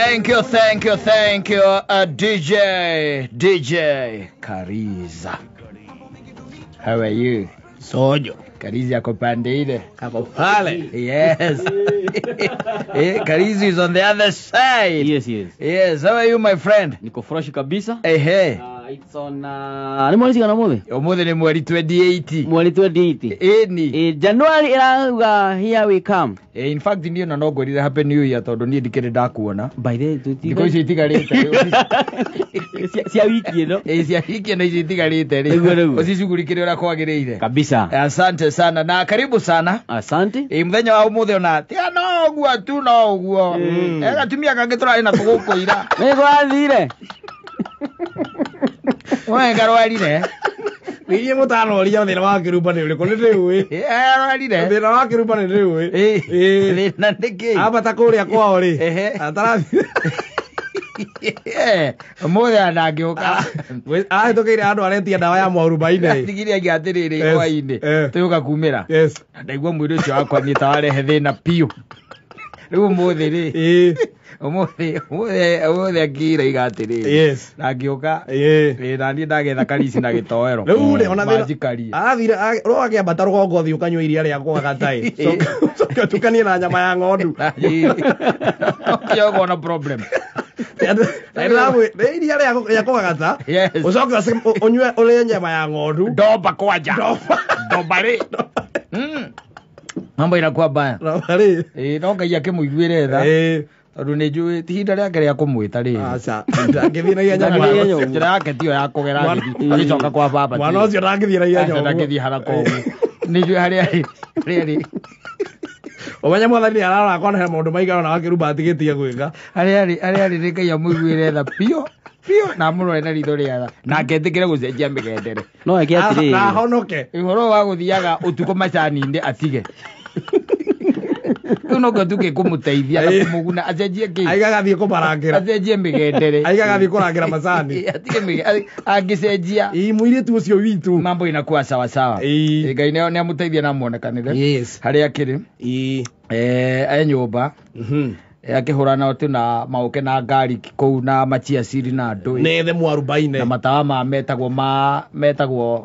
Thank you, thank you, thank you, DJ Kariza. How are you? Sojo. Kariza ako pande ile. Ako pale. Yes. Kariza is on the other side. Yes, yes. Yes, how are you, my friend? Niko fresh kabisa. Hey, hey. It's on ni mwezi kana mothe? Omothe ni mweri 28. Mweri 28. Eni. January irauga here we come. In fact ndio na nogorire happy new year tondu nie ndikire ndakuona. By the way ndiko ici itigarite. Cia wiki ino. Cia wiki ino ici itigarite ri. Ucicugurikire uria kwagiriire. Kabisa. Asante sana na karibu sana. Asante. Muthenya wa umuthi ona tia no uguo tu no uguo. Gatumia kangi turari na tugukuira. Ni gwathire. We karwarire. Niye mutanoria thina wa kiruba ni uriku ni ndiui. Arwarire. Thina wa kiruba ni ndiui. Thina niki. Aba kuria kwao ri. Atarathi. Umuthi anangĩũka. Ahĩtũkĩire andũ aretia ndawa ya mwarubaine. Tigire ngi atiriri hwainĩ. Tuyũka kumĩra. Yes. Ndaigua mwĩrĩ ũcio wakwa niĩ ta warehe thĩna piũ. Rĩu ũmũthĩ rĩ. Umuthi akira igatiriri. Yes. Na ngĩũka. Na niĩ ndagetha karici na gĩtoero. Rĩu rĩ ona thĩna. Arathire ro akĩambata rũgongo thiĩ ũkanyua iria rĩa gwagatai. Coka ũtukanie na nyama ya ng'ondu. Kĩogo na problem. Nĩ iria rĩa kũgagata. Ũcoke ũnyue ũrĩe nyama ya ng'ondu. Ndomba kwanja. Ndomba rĩ. Mambo inakuwa baya. Ndomba rĩ. No Ngai akĩmũiguĩre tha. Tondu nĩ njũĩ ti ihinda rĩake rĩa kũmwĩta rĩrĩ. Aca ndangĩthiĩ na ihenya ũguo. Njĩra yake tiyo ya kũgera agĩcoka kwa baba. Mwana ũcio ndangĩthiĩ na ihenya ũguo. Ndangĩthiĩ haraka ũguo. Nĩ njũĩ harĩa arĩ. Ũmenye mwathani ararora akona he maũndũ maigana na wakĩruba atigĩtie gwĩka. Harĩa arĩ nĩ Ngai amũiguĩre tha piũ piũ na amũrore na ritho rĩa tha na aketĩkĩre gũcenjia mĩgendere. No eke atĩrĩrĩ. Na ahonoke. Ũhoro wa gũthiaga ũtukũ macani-inĩ atige. Rĩu no tuke kũmũteithia na kũmũguna acenjie kĩ. Aiga gathiĩ kũmarangĩra. Acenjie mĩgendere. Aiga gathiĩ kũrangĩra macani. Atige angĩcenjia. Ii mũirĩtu ũcio witũ. Mambo inakuwa sawa sawa. Ngai nĩ amũteithia na amuonekanĩre. Yes. Harĩa akĩrĩ. E nyũmba. Akĩhũrana tu na maũke na ngari kũu na machiaciri na andũ. Nethe mwarubaine. Na matawa ma metagwo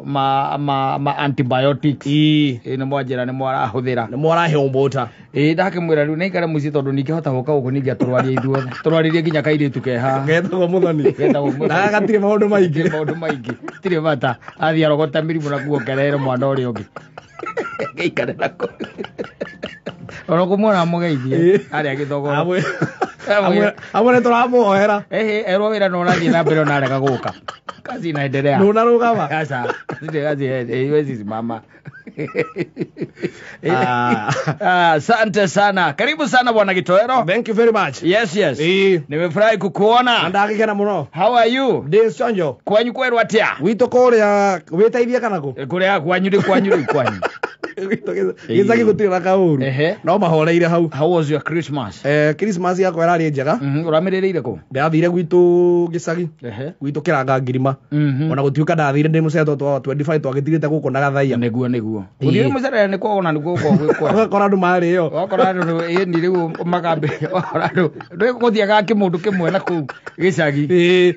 ma antibiotics. Nĩ mwanjĩra nĩ mwarahũthĩra. Nĩ mwarahũmbũta. Ndakĩmwĩra rĩu nĩaikare mũciĩ tondũ ningĩhota gũka gũkũ ningĩatũrwaria ithuothe. Tũrwaririe nginya kairĩtu keha. Getagwo Mũthoni. Getagwo Mũthoni. Na gatirĩ maũndũ maingĩ. Maũndũ maingĩ. Tirĩ bata. Athiĩ arogota mĩrimũ na kuongerere mwana ũrĩa ũngĩ. Gĩikare nako. Oro kũmuona mũgeithie harĩa gĩthogoro. Amwe nĩ tũramũhoera. Erwo wĩra no ũrathiĩ na mbere ona arega gũka. Kazi inaendelea. Ndũnarũgama. Aca. Kazi haiwezi simama. Asante sana. Karibu sana bwana Gitoero. Thank you very much. Yes, yes. Nimefurahi kukuona. Ndagikena mũno. How are you? Ndĩ chonjo. Kwanyu kwerwo atia? Gwitũ kũrĩa wĩteithie kana kũ? Kũrĩa kwanyu rĩ kwanyu rĩ kwanyu. Gĩcagi gũtirĩ na kaũru. No mahoreire hau. How was your Christmas? Christmas yakwa ĩrarĩ njega. Ũramĩrĩrĩire kũ? Ndathire gwitũ gĩcagi. Gwitũ kĩranga ngirima. Ona gũtuĩka ndathire ndĩ mũceto twa 25 twagĩtigĩte gũkũ na gathaia. Nĩguo nĩguo. Gũthiĩ mũcerere nĩ kuona nĩguo gwĩkwa. Ũgakora andũ marĩo. Ũgakora andũ ĩni rĩu makambĩrĩria. Ũgakora andũ ndũgũthiaga kĩmũndũ kĩmwe na kũu gĩcagi.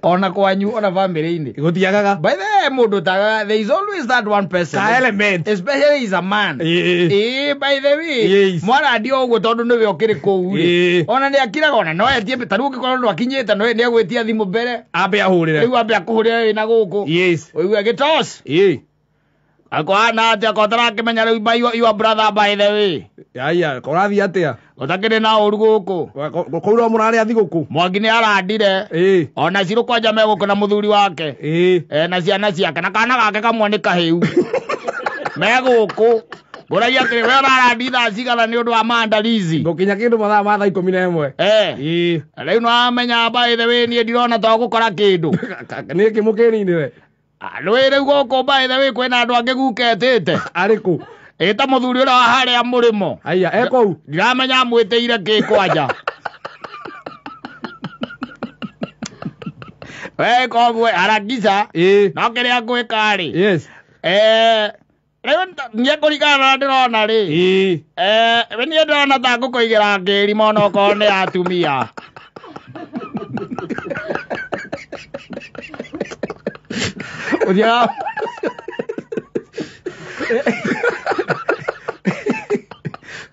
Ona kwanyu ona family-inĩ. Gũtiagaga. By the way mũndũ tagaga there is always that one person. Ka element. Especially is a man. By the way. Mwarandio ũguo tondũ nĩwe ũkĩrĩ kũu rĩ. Ona nĩ akiraga ona no etie ta rĩu ũngĩkorwo ndwakinyĩte no nĩ agwĩtia thimũ mbere. Ambe ahũrĩre. Rĩu ambe akũhũrĩre wĩna gũkũ. Yes. Ũigue gĩtos. Akwana atia kotarakĩmenya rĩu by your brother by the way. Aya, kũrathiĩ atĩa? Ũtakĩrĩ na ũru gũkũ. Kũu no mũrarĩa thigũkũ. Mwangi nĩ arandire. Ona Cirũ kwanja megũkũ na mũthuri wake. Na ciana ciake na kana gake kamwe nĩ kahĩu. Megũkũ. Ngũragia atĩrĩ we ũrarandi thaa cigana nĩ ũndũ wa maandalizi. Ngũkinya kĩndũ mathaa ma thaa 11. Rĩu nĩwamenya by the way niĩ ndirona to gũkora kĩndũ. Nĩ kĩmũkĩninire. Rĩu rĩu gũkũ by the way kwĩna andũ angĩ guketĩte. Arĩ kũ? Ĩta mũthuri ũrĩa wa harĩa mũrĩmo. Aya, e kũu? Ndiramenya amwĩtĩire kĩ kwanja. We koguo harakisha. No kĩrĩa ngwĩka rĩ. Yes. Rĩu niĩ kũringana na ndĩrona rĩ. Ĩĩ. We niĩ ndĩrona ta ngũkũigĩra ngĩrima onokorwo nĩ atumia. Ũthiaga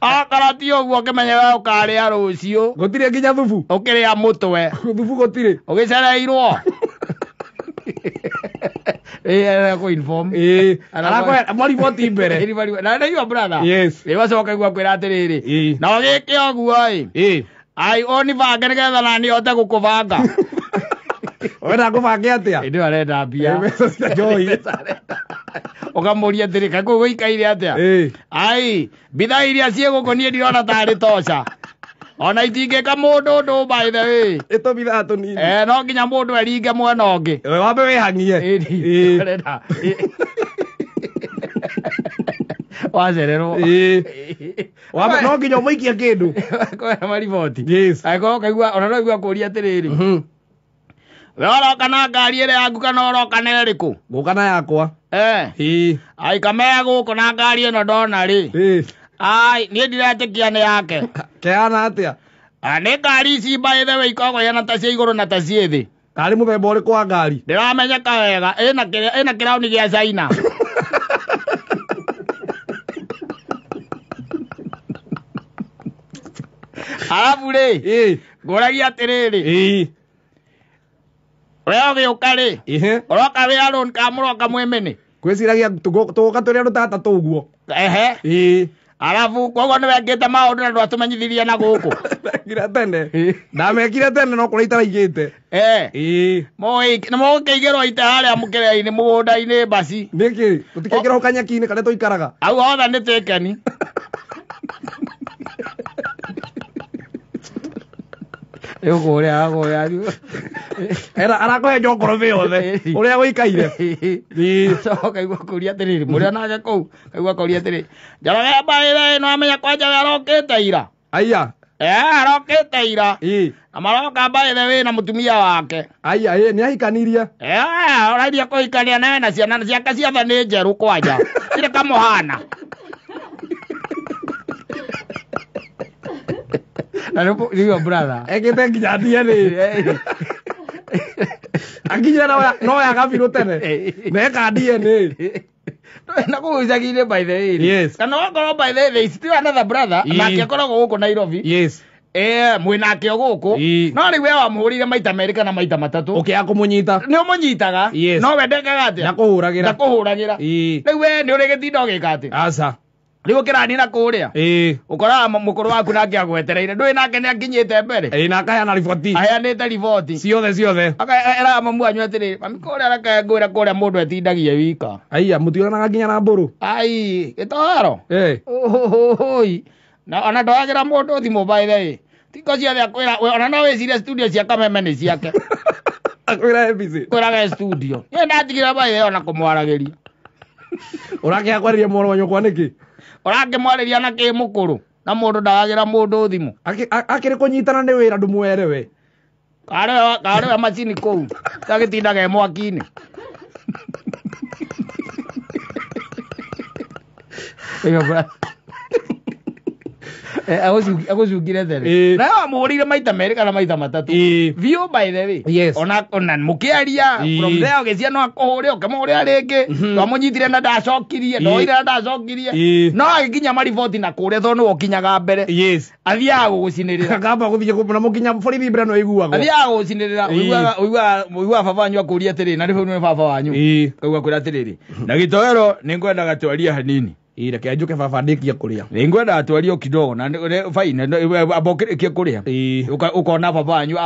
akorwo ti ũguo ũkĩmenye we ũkarĩa rũciũ. Gũtirĩ nginya thubu. Ũkĩrĩa mũtwe. Thubu gũtirĩ. Ũgĩcereirwo. Ĩĩ kũ-inform. Ĩĩ. Arakũhe mariboti mbere. Na nĩigua brother. Yes. Rĩu acoka igua kwĩra atĩrĩrĩ. Ĩĩ. Na ũgĩke ũguo ĩ. Ĩĩ. Ai ũnibange nĩgetha naniĩ hote gũkũbanga. Wenda ngũbange atĩa? Ĩndĩ arenda mbia. Mbeca cia njohi. Ũkamũria atĩrĩ kaĩ kũu gũikaire atĩa? Ĩĩ. Ai bithaa iria ciĩ gũkũ niĩ ndirona tarĩ toca. Ona itingĩka mũndũ ũndũ by the way. Ĩtũbithaa tũnini. No nginya mũndũ eringe mwena ũngĩ. We wambe wĩhang'ie. Ĩĩ. Arenda. Wacererwo. Ĩĩ. Wambe no nginya ũmũikie kĩndũ. Kwĩna mariboti. Yes. Angĩkorwo ũkaigua ona no igua kũria atĩrĩrĩ. Mhm. We ũroka na ngari ĩrĩa yaku kana ũroka na ĩrĩkũ? Ngũka na yakwa. Ĩĩ. Ai kamea gũkũ na ngari ĩno ndona rĩ. Ĩĩ. Ai niĩ ndiretĩkia nĩ yake. Keana atĩa? Nĩ ngari ici by the way ikoragwo ihana ta cia igũrũ na ta ciĩ thĩ. Karĩ mũthemba ũrĩkũ wa ngari? Ndĩramenyeka wega ĩna kĩrauni gĩa China. Arabu rĩ. Ĩĩ. Ngũragia atĩrĩrĩ. Ĩĩ. We ũgĩũka rĩ. Ĩhĩ. Ũroka wĩ alone kana mũroka mwĩ many? Ngwĩciragia tũgũka tũrĩ andũ ta atatũ ũguo. Ehe. Ĩĩ. Arabu koguo nĩ wekĩte maũndũ na ndwatũmenyithirie na gũkũ. Ndekire tene. Ndamekire tene no kũrĩa itaraigĩte. Ĩĩ. Nĩ mũgũkĩigĩrwo ite harĩa mũkĩrĩa-inĩ mũgũnda-inĩ basi. Nĩkĩ? Tũtikĩingĩra kanyaki-inĩ karĩa tũikaraga. Hau hothe nĩ tĩkeni. Ĩgũkũrĩa agũrĩa. Era arakũhe njongorobĩ yothe ũrĩa gũikaire. Ĩĩ. Coka igua kũria atĩrĩrĩ mũrĩa nake kũu kaigua kũria atĩrĩrĩ Njoroge mbaĩre ĩno amenya kwanja we arokĩte ira. Aya. Arokĩte ira. Ĩĩ. Na maroka mbaĩre wĩna mũtumia wake. Aya ĩĩ nĩ ahikanirie. Ũrairie kũhikania nawe na ciana ciake ciothe nĩ njerũ kwanja. Tirĩ kamũhana. Na rĩu brother. Ekĩte nginya DNA. Akinyire no yaga birũ tene. Neka DNA. Na kũu icagi-inĩ by the way. Yes. Kana wakorwo by the way there is still another brother nake akoragwo gũkũ Nairobi. Yes. Mwĩnake o gũkũ. Ĩĩ. No rĩu we wamũhũrire maita merĩ kana maita matatũ. Ũkĩaga kũmũnyita. Nĩ ũmũnyitaga. Yes. No we ndekaga atĩa? Ndakũhũragĩra. Ndakũhũragĩra. Ĩĩ. Rĩu we nĩ ũrĩ gĩtinda ũgĩka atĩa? Aca. Rĩu ũkĩranina kũrĩa. Ĩĩ. Ũkoraga mũkũrũ waku nake agwetereire. Ndũĩ nake nĩ akinyĩte mbere. Ĩĩ na akaheana riboti. Aheanĩte riboti. Ciothe ciothe. Eraga mamu wanyu atĩrĩrĩ, mami kũrĩa reke ngwĩre kũrĩa mũndũ etindagie wika. Aiya mũtionanaga nginya na mbũrũ. Ai, gĩtoero. Ĩĩ. Ũhũhũi. Na ona ndoyagĩra mũndũ thimũ by the way. Tingo ciothe akwĩra ona no wĩcirie studio cia Kameme nĩ ciake. Akwĩra ABC. Kwĩraga studio. Niĩ ndatigire by the way ona kũmwaragĩria. Ũrakĩaga kwarĩria mwana wa nyũkwa nĩkĩ? Ũrakĩmwarĩria na kĩ mũkũrũ na mũndũ ndagagĩra mũndũ thimũ. Akĩrĩ kũnyitana nĩ wĩra ndũmwerewe. Karĩ we macini kũu gagĩtindaga e mwaki-inĩ. Agũcungire tene. Na wamũhũrĩire maita merĩ kana maita matatũ. Biũ by the way. Yes. Ona mũkĩaria from there ũgĩcia no akũhũre ũkĩmũhũrĩra rĩngĩ. Twamũnyitire na ndacokirie, ndoire na ndacokirie. No agĩkinya mariboti na kũrĩa tondũ nĩwe ũkinyaga mbere. Yes. Athiaga gũgũcinĩrĩra. Akamba gũthiĩ na mũkinya borithi mbere no aiguagwo. Athiaga gũgũcinĩrĩra. Ũiguaga baba wanyu akũria atĩrĩrĩ na rĩu nĩ baba wanyu. Kaigua kwĩra atĩrĩrĩ. Na gĩtoero nĩngwendaga twarie hanini. Ĩĩ reke njũke baba ndĩkie kũrĩa. Nĩngwendaga twarie kidogo na fine amba ũkĩrĩkie kũrĩa. Ũkona baba wanyu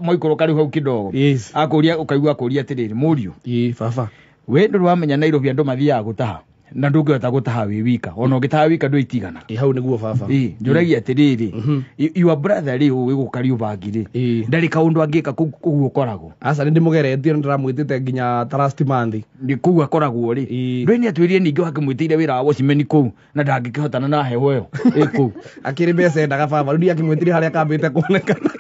moikũrũka rĩu hau kidogo. Yes. Akũria ũkaigua akũria atĩrĩrĩ mũriũ. Ĩĩ baba. We ndũrĩ wamenya Nairobi andũ mathiaga gũtaha. Na ndũngĩhota gũtaha wĩ wika. Ona ũngĩtaha wika ndũitigana. Ĩĩ hau nĩguo baba. Ĩĩ njũragia atĩrĩrĩ. Your brother rĩ ũĩ gũka Riũbangi rĩ. Ndarĩ kaũndũ angĩka kũu ũkoragwo. Aca nĩ ndĩmũgeretie nĩ ndĩramwĩtĩte nginya ta last month. Nĩ kũu akoragwo rĩ. Ndũĩ nĩ atwĩrire ningĩ wakĩmwĩtĩire wĩra wa watchman kũu na ndangĩkĩhotana na heho ĩyo ĩ kũu. Akĩrĩ mbeca endaga baba rĩu akĩmwĩtire harĩa akambĩte kuonekana.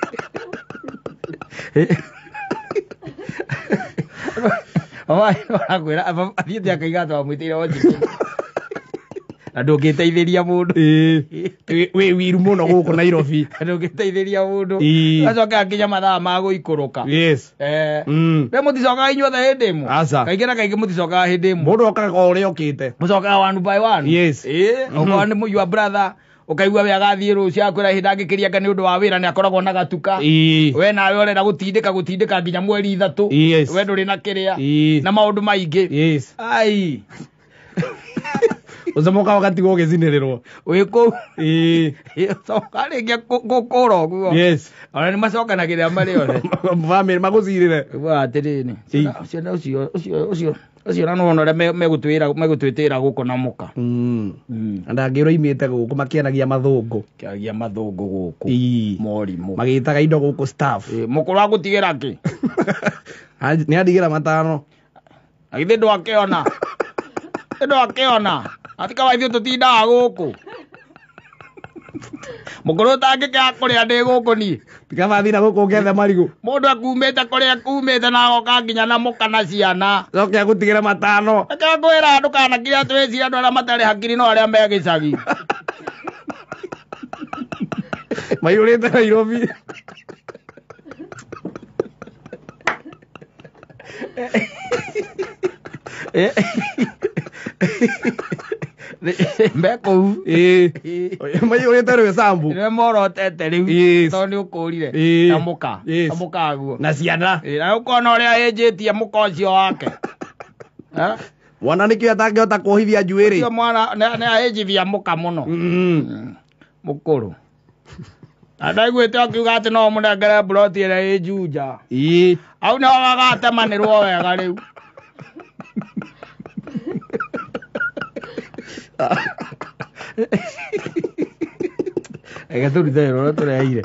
Baba arakwĩra athiĩte akaiga atĩ wamwĩtĩire watchman. Na ndũngĩteithĩria mũndũ. Wĩ wiru mũno gũkũ Nairobi. Ndũngĩteithĩria mũndũ. Ĩĩ. Acoka akinya mathaa ma gũikũrũka. Yes. Rĩu mũticokaga inyuothe hĩndĩ ĩmwe. Aca. Kaingĩ na kaingĩ mũticokaga hĩndĩ ĩmwe. Mũndũ okaga o ũrĩa okĩte. Mũcokaga one by one. Yes. Okorwo nĩ your brother ũkaigua we agathiĩ rũciũ akwĩra hĩndĩ angĩkĩria anga nĩ ũndũ wa wĩra nĩ akoragwo na gatuka. We nawe ũrenda gũtindĩka nginya mweri 3. Yes. We ndũrĩ na kĩrĩa. Na maũndũ maingĩ. Yes. Ai. Ũcomoka ũgatigwo ũgĩcinĩrĩrwo. Wĩ kũu. Ũcoka rĩngĩ gũkũra ũguo. Yes. Ona nĩ macokanagĩrĩra marĩ othe. Bamĩrĩ magũcirĩre. Ugaga atĩrĩrĩ, ciana ũcio ũcio na nĩwona ũrĩa megũtwĩtĩra gũkũ na mũka. Na ndangĩũra imĩte gũkũ makĩaragia mathũngũ. Kĩaragia mathũngũ gũkũ. Morimũ. Magĩtaga indo gũkũ staff. Mũkũrũ agũtigĩra kĩ? Nĩ andigĩra 5. Na githĩ ndwakĩona? Ndwakĩona? Atika wa ithuĩ tũtindaga gũkũ. Mũkũrũ ũtangĩkĩaga kũrĩa ndĩ gũkũ niĩ. Tiga mathiĩ na gũkũ ũkethe marigũ. Mũndũ akumĩte kũrĩa akumĩte na agoka nginya na mũka na ciana. Coke agũtigĩre 5. Reke ngwĩra ndũkanakire atĩ wĩcirie andũ arĩa matarĩ hakiri no arĩa me gĩcagi. Maiyũrĩte Nairobi. Me kũu. Maiyũrĩte Rwĩsambu. Nĩwe morotete rĩu. Tondũ nĩ ũkũrire. Na mũka. Na mũka guo. Na ciana. Na ũkona ũrĩa ĩnjĩtie mũka ũcio wake. Mwana nĩkĩo atangĩhota kuohithia njuĩrĩ. Ũcio mwana nĩ ahĩnjithia mũka mũno. Mũkũrũ. Na ndaiguĩte akiuga atĩ no mũnengere mburoti ĩrĩa ĩ Juja. Hau nĩho gagatemanĩrwo wega rĩu. Reke tũrute wĩra ũrĩa tũreheire.